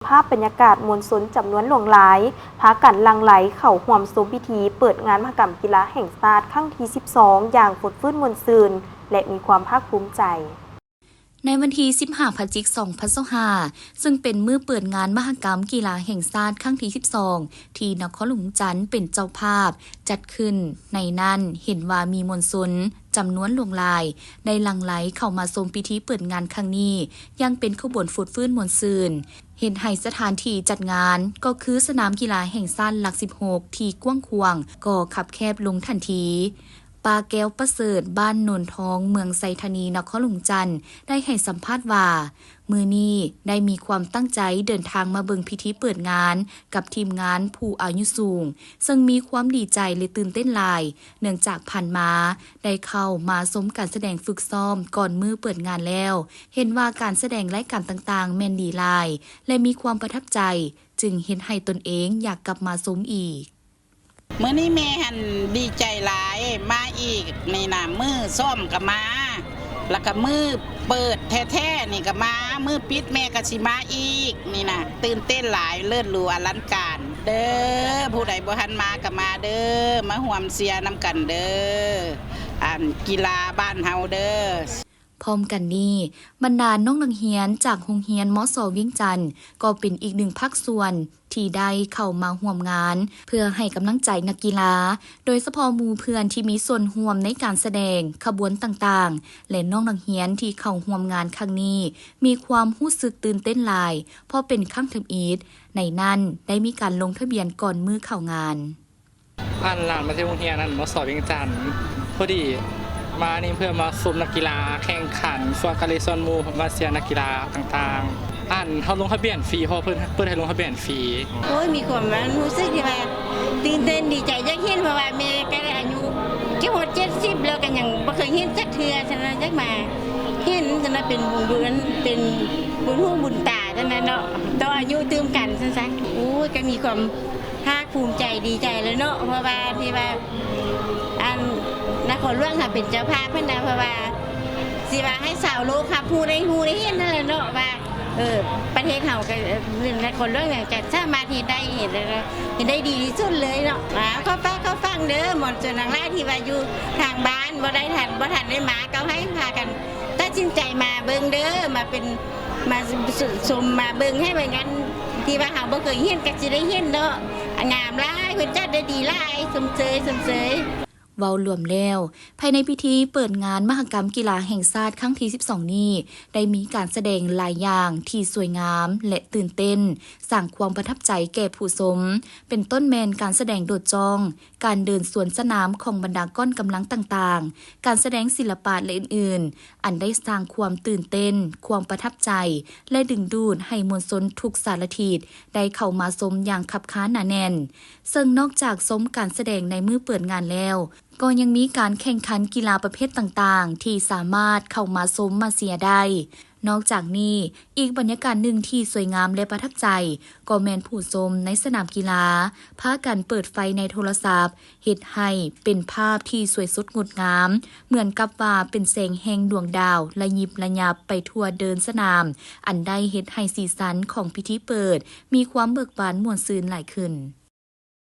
ພາບບັນຍາກາດມວນຊົນຈຳນວນຫຼວງຫຼາຍ ພາກັນຫຼັ່ງໄຫຼເຂົ້າຮ່ວມຊົມພິທີເປີດງານມະຫະກຳກິລາແຫ່ງຊາດຄັ້ງທີສິບສອງ ຢ່າງຟົດຟື້ນມ່ວນຊື່ນ ແລະ ມີຄວາມພາກພູມໃຈ. ໃນວັນທີສິບຫ້າ ພະຈິກ ສອງພັນຊາວຫ້າ ເຊິ່ງເປັນມື້ເປີດງານມະຫະກຳກິລາແຫ່ງຊາດຄັ້ງທີສິບສອງ ທີ່ນະຄອນຫຼວງວຽງຈັນເປັນເຈົ້າພາບຈັດຂຶ້ນ, ໃນນັ້ນເຫັນວ່າມີມວນຊົນຈຳນວນຫຼວງຫຼາຍ ໄດ້ຫຼັ່ງໄຫຼເຂົ້າມາຊົມພິທີເປີດງານຄັ້ງນີ້ ຢ່າງເປັນຂະບວນຟົດຟື້ນມ່ວນຊື່ນ. ເຮັດໃຫ້ສະຖານທີ່ຈັດງານ ກໍຄືສະໜາມກິລາແຫ່ງຊາດຫຼັກສິບຫົກ ທີ່ກວ້າງຂວາງກໍຄັບແຄບລົງທັນທີ. ປ້າແກ້ວປະເສີດ ບ້ານໂນນທອງ ເມືອງໄຊທານີ ນະຄອນຫຼວງວຽງຈັນ ໄດ້ໃຫ້ສຳພາດວ່າ ມື້ນີ້ໄດ້ມີຄວາມຕັ້ງໃຈເດີນທາງມາເບິ່ງພິທີເປີດງານກັບທີມງານຜູ້ອາຍຸສູງ, ເຊິ່ງມີຄວາມດີໃຈ ແລະ ຕື່ນເຕັ້ນຫຼາຍ ເນື່ອງຈາກຜ່ານມາໄດ້ເຂົ້າມາຊົມການສະແດງຝຶກຊ້ອມກ່ອນມື້ເປີດງານແລ້ວ ເຫັນວ່າການສະແດງລາຍການຕ່າງໆແມ່ນດີຫຼາຍ ແລະ ມີຄວາມປະທັບໃຈ, ຈຶ່ງເຮັດໃຫ້ຕົນເອງຢາກກັບມາຊົມອີກ. ມື້ນີ້ແມ່ຫັ້ນດີໃຈຫຼາຍ ມາອີກນີ້ນະ, ມື້ຊ້ອມກໍມາ ແລ້ວກໍມື້ເປີດແທ້ໆນີ້ກໍມາ, ມື້ປິດແມ່ກໍຊິມາອີກນີ້ນະ. ຕື່ນເຕັ້ນຫຼາຍ, ເລີດຫຼູອະລັງການເດີ. ຜູ້ໃດບໍ່ທັນມາກໍມາເດີ, ມາຮ່ວມເຊຍນຳກັນເດີ, ອັນ ກິລາບ້ານເຮົາເດີ. ພ້ອມກັນນີ້, ບັນດານ້ອງນັກຮຽນຈາກໂຮງຮຽນ ມສ ວຽງຈັນ ກໍເປັນອີກໜຶ່ງພາກສ່ວນທີ່ໄດ້ເຂົ້າມາຮ່ວມງານ ເພື່ອໃຫ້ກຳລັງໃຈນັກກິລາ, ໂດຍສະເພາະໝູ່ເພື່ອນທີ່ມີສ່ວນຮ່ວມໃນການສະແດງຂະບວນຕ່າງໆ ແລະ ນ້ອງນັກຮຽນທີ່ເຂົ້າຮ່ວມງານຄັ້ງນີ້ ມີຄວາມຮູ້ສຶກຕື່ນເຕັ້ນຫຼາຍ ເພາະເປັນຄັ້ງທຳອິດ, ໃນນັ້ນໄດ້ມີການລົງທະບຽນກ່ອນມື້ເຂົ້າງານ. ອັນ ຫຼານມາແຕ່ໂຮງຮຽນ ອັນ ມສ ວຽງຈັນ, ພໍດີມານີ້ເພື່ອມາຊົມນັກກິລາແຂ່ງຂັນ, ຊວນກັນເລີຍຊວນໝູ່ມາເຊຍນັກກິລາຕ່າງໆ. ອັນ ເຮົາລົງທະບຽນຟຣີ ເພາະເພິ່ນເປີດໃຫ້ລົງທະບຽນຟຣີ. ໂອ້ຍ ມີຄວາມ ອັນ ຮູ້ສຶກທີ່ວ່າຕື່ນເຕັ້ນດີໃຈ ຢາກເຫັນ, ເພາະວ່າແມ່ກໍໄດ້ອາຍຸຈະຮອດເຈັດສິບແລ້ວ ກໍຍັງບໍ່ເຄີຍເຫັນຈັກເທື່ອ, ຊັ້ນນະ ຢາກມາເຫັນ, ຊັ້ນນະ ເປັນບຸນ, ເປັນບຸນຫູບຸນຕາ, ຊັ້ນນະເນາະ, ຕໍ່ອາຍຸຕື່ມກັນ, ຊັ້ນຊະ. ໂອ້ຍ ກໍມີຄວາມ ພາກພູມໃຈດີໃຈແລ້ວເນາະ, ເພາະວ່າທີ່ວ່າ ອັນ ນະຄອນຫຼວງເຮົາເປັນເຈົ້າພາບຫັ້ນນະ, ເພາະວ່າຊິວ່າໃຫ້ຊາວໂລກຮັບຮູ້ໄດ້ຮູ້ໄດ້ເຫັນຫັ້ນແຫຼະເນາະ ວ່າ ເອີ ປະເທດເຮົາກໍ ເອີ ນະຄອນຫຼວງວຽງຈັນສາມາດເຮັດໄດ້, ເຮັດໄດ້ ເຮັດໄດ້ດີທີ່ສຸດເລີຍເນາະ. ອ່າ ຂໍຝາກ ຂໍຟັງເດີ ມວນຊົນທັງຫຼາຍທີ່ວ່າຢູ່ທາງບ້ານ ບໍ່ໄດ້ທັນ ບໍ່ທັນໄດ້ມາ ກໍໃຫ້ພາກັນ ຕັດສິນໃຈມາເບິ່ງເດີ, ມາເປັນ ມາຊົມ ມາເບິ່ງໃຫ້ວ່າງານທີ່ວ່າເຮົາບໍ່ເຄີຍເຫັນກໍຊິໄດ້ເຫັນເນາະ. ງາມຫຼາຍ, ເພິ່ນຈັດໄດ້ດີຫຼາຍ, ຊົມເຊີຍ, ຊົມເຊີຍ. ເວົ້າລວມແລ້ວ, ພາຍໃນພິທີເປີດງານມະຫະກຳກິລາແຫ່ງຊາດຄັ້ງທີສິບສອງນີ້ ໄດ້ມີການສະແດງຫຼາຍຢ່າງທີ່ສວຍງາມ ແລະ ຕື່ນເຕັ້ນ, ສ້າງຄວາມປະທັບໃຈແກ່ຜູ້ຊົມ, ເປັນຕົ້ນແມ່ນການສະແດງໂດດຈ້ອງ, ການເດີນສວນສະໜາມຂອງບັນດາກ້ອນກຳລັງຕ່າງໆ, ການສະແດງສິລະປະ ແລະ ອື່ນໆ, ອັນໄດ້ສ້າງຄວາມຕື່ນເຕັ້ນ, ຄວາມປະທັບໃຈ ແລະ ດຶງດູດໃຫ້ມວນຊົນທຸກສາລະທິດໄດ້ເຂົ້າມາຊົມຢ່າງຄັບຄາໜາແໜ້ນ. ເຊິ່ງນອກຈາກຊົມການສະແດງໃນມື້ເປີດງານແລ້ວ, ກໍຍັງມີການແຂ່ງຂັນກິລາປະເພດຕ່າງໆ ທີ່ສາມາດເຂົ້າມາຊົມມາເຊຍໄດ້. ນອກຈາກນີ້, ອີກບັນຍາກາດໜຶ່ງທີ່ສວຍງາມ ແລະ ປະທັບໃຈ ກໍແມ່ນຜູ້ຊົມໃນສະໜາມກິລາ ພາກັນເປີດໄຟໃນໂທລະສັບ, ເຮັດໃຫ້ເປັນພາບທີ່ສວຍສົດງົດງາມ, ເໝືອນກັບວ່າເປັນແສງແຫ່ງດວງດາວລະຍິບລະຍັບໄປທົ່ວເດີ່ນສະໜາມ, ອັນໄດ້ເຮັດໃຫ້ສີສັນຂອງພິທີເປີດມີຄວາມເບີກບານມ່ວນຊື່ນຫຼາຍຂຶ້ນ.